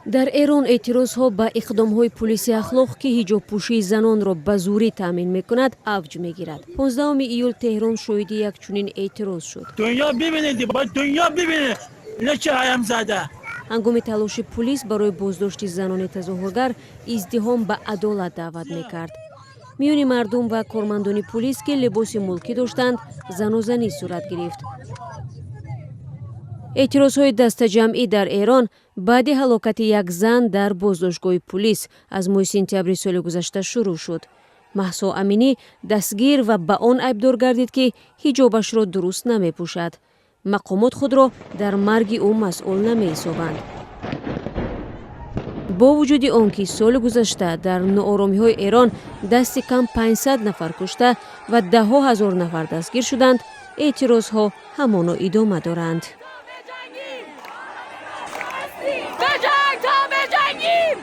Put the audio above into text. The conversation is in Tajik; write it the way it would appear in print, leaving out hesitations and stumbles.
Дар Эрон эътирозҳо ба иқдомҳои пулиси ахлоқ, ки ҳиҷобпӯшии занонро ба зӯрӣ таъмин мекунад, авҷ мегирад. 15 июл Теҳрон шоҳиди як чунин эътироз шуд. Дунё бибинед, бояд дунё бибинед, ина чӣ ҳаям зада. Ҳангоми талоши пулис барои боздошти занони тазоҳургар, издиҳом ба адолат даъват мекард. Миёни мардум ва кормандони пулис, ки либоси мулкӣ доштанд, занозанӣ сурат гирифт. Эътирозҳои дастаҷамъӣ дар Эрон баъди ҳалокати як зан дар боздоштгоҳи пулис аз моҳи сентябри соли гузашта шурӯъ шуд. Маҳсо Аминӣ дастгир ва ба он айбдор гардид, ки ҳиҷобашро дуруст намепӯшад. Мақомот худро дар марги ӯ масъул намеҳисобанд. Бо вуҷуди он ки соли гузашта дар нооромиҳои Эрон дасти кам 500 нафар кушта ва даҳҳо ҳазор нафар дастгир шуданд, эътирозҳо ҳамоно идома доранд. بجنگ تا بجنگیم.